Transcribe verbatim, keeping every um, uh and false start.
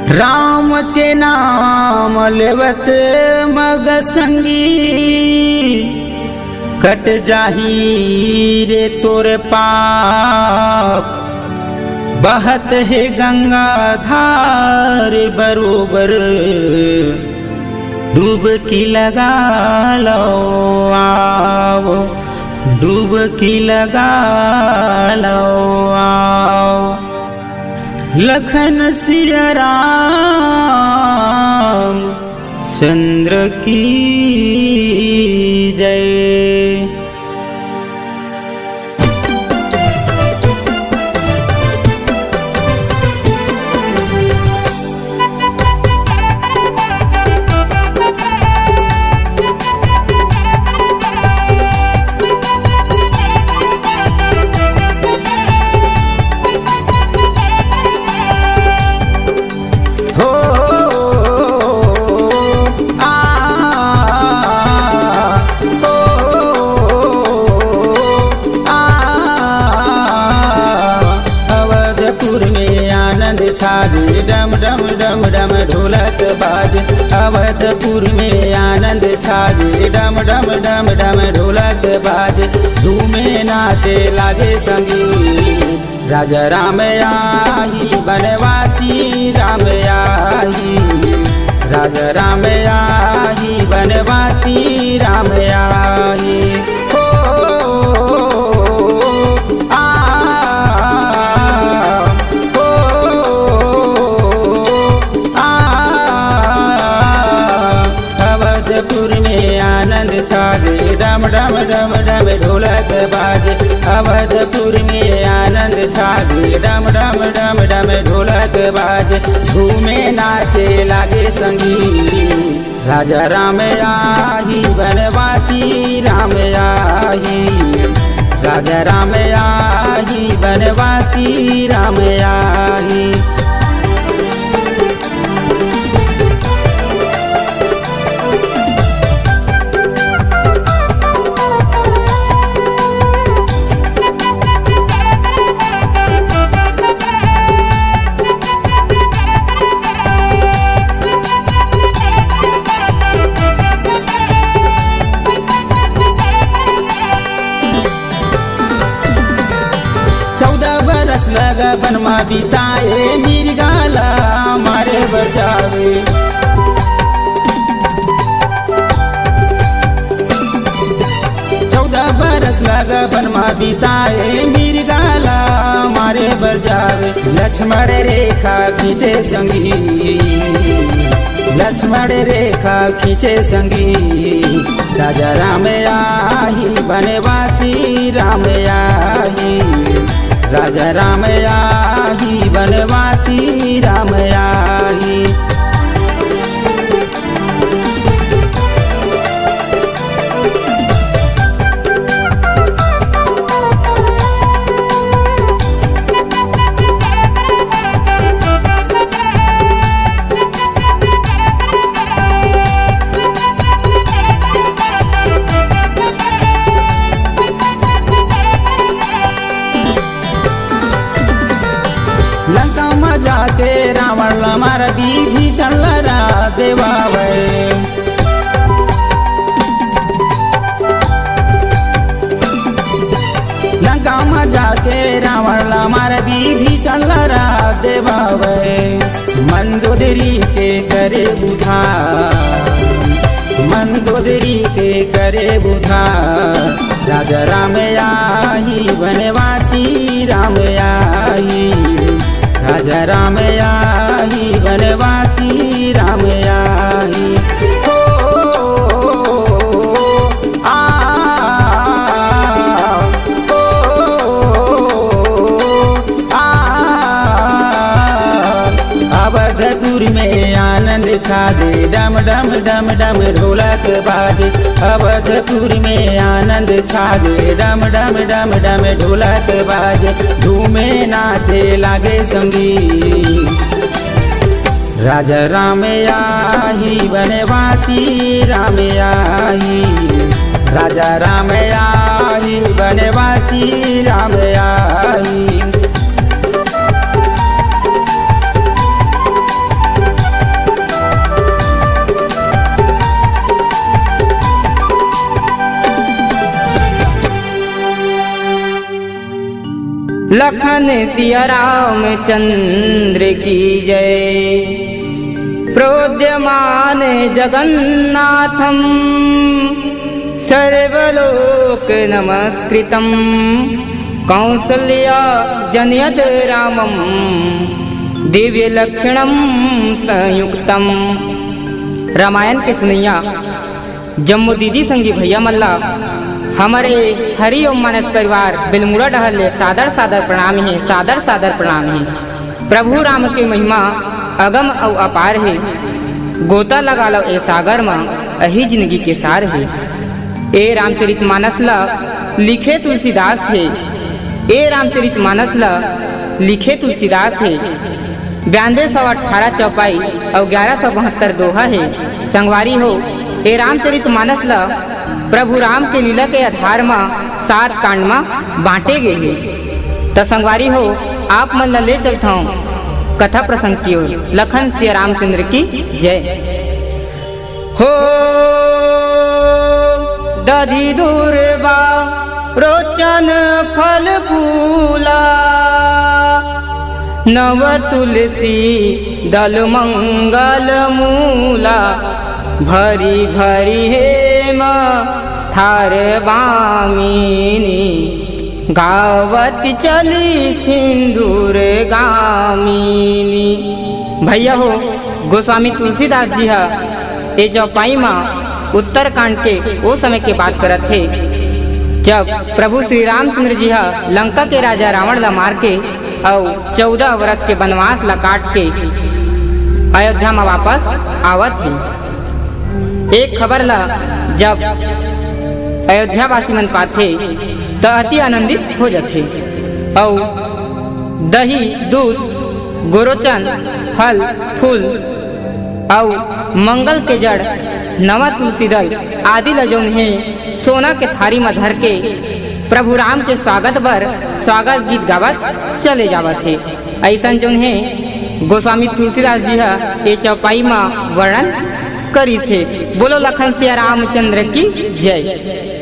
राम के नाम लेवत मग संगी, कट जाही रे तोर पाप। बहत हे गंगा धार बरोबर, डुबकी लगा लव आव, डुबकी लगा लव आव। लखन सिया राम चंद्र की जय। हो, आ, हो, आ, अवधपुर में आनंद छाजे, डम डम डम डम ढोलक बाजे। अवधपुर में आनंद छाजे, डम डम डम डम ढोलक बाजे। झूमे नाचे लागे संगी, राजा राम आही बनवासी राम आही, राजा राम आही बनवासी राम आही। हो, आ, हो, आ, अवधपुर में आनंद छाजे, डम डम डम डम ढोलक बाजे। अवधपुर में आनंद छाजे, डम डम डम डम ढोलक बाजे। झूमे नाचे लागे संगी, राजा राम आही बनवासी राम आही, राजा राम आही बनवासी राम आही। चौदह बरस लग बन मा बिताए, मिर्गा ला मारे बर जावे। चौदह बरस लग बन मा बिताए, मिर्गा ला मारे बर जावे। लक्ष्मण रेखा खींचे संगी, लक्ष्मण रेखा खींचे संगी, राजा राम आही बनवासी राम आही, राजा राम आही बनवासी राम आही। लंका मा जाके रावण ला मार, विभीषण ला राज देवावे। लंका मा जाके रावण ला मार, विभीषण ला राज देवावे। मंदोदरी के करे उद्धार, मंदोदरी के करे उद्धार। राजा राम आही बनवासी राम आही, राजा राम आही बनवासी राम आही। हो, आ, हो, आ, अवधपुर में आनंद छाजे, डम डम डम डम ढोलक बाजे। अवधपुर में आनंद छाजे, डम डम डम डम ढोलक बाजे। झूमे नाचे लागे संगी, राजा राम आही बनवासी राम आही, राजा राम आही बनवासी राम आही। लखन सिया रामचंद्र की जय। प्रोद्यमान जगन्नाथम सर्वलोक नमस्कृतम। कौसल्या जनयद रामम दिव्य लक्षणम संयुक्तम। रामायण के सुनैया जम्मो दीदी संगी भैया मन ला हमर ए हरि ओम मानस परिवार बिलमुड़ा डहर ले सादर सादर प्रणाम हे, सादर सादर प्रणाम हे। प्रभु राम के महिमा अगम अउ अपार हे। गोता लगा लो ए सागर म, अही जिंदगी के सार हे। ए रामचरित मानस ला लिखे तुलसीदास हे। ए रामचरित मानस ला लिखे तुलसीदास हे। बयानबे सौ अठारह चौपाई अउ ग्यारह सौ बहत्तर दोहा हे। संगवारी हो, ए रामचरित मानस ल प्रभु राम के लीला के आधार म सात कांड म बांटे गे हे। त संगवारी हो, आप मन ल ले चलथंव कथा प्रसंग की ओर। लखन सिया रामचंद्र की जय। हो दधि दुर्बा रोचन फल फूला, नव तुलसी दल मंगल मूला। भरी भरी हेम थार बामिनी, गावत चली सिंदूर गामिनी। भैया हो, गोस्वामी तुलसीदास जी ह ए चौपाई म उत्तरकांड के ओ समय के बात करत हे, जब प्रभु श्री रामचंद्र जी ह लंका के राजा रावण ला मार के अउ चौदह वर्ष के वनवास ला काट के अयोध्या म वापस आवत हे। एक खबर ला जब अयोध्या वासी मन पाथे, त अति आनंदित हो जाथे अउ दही, दूध, गोरोचन, फल, फूल अउ मंगल के जड़, नवा तुलसी दल आदि ल जौन हे, सोना के थारी म धर के प्रभु राम के स्वागत बर स्वागत गीत गावत चले जावत हे। अइसन जौन हे, गोस्वामी तुलसीदास जी ह ए चौपाई म वर्णन करिस हे। बोलो लखन सिया रामचंद्र की जय।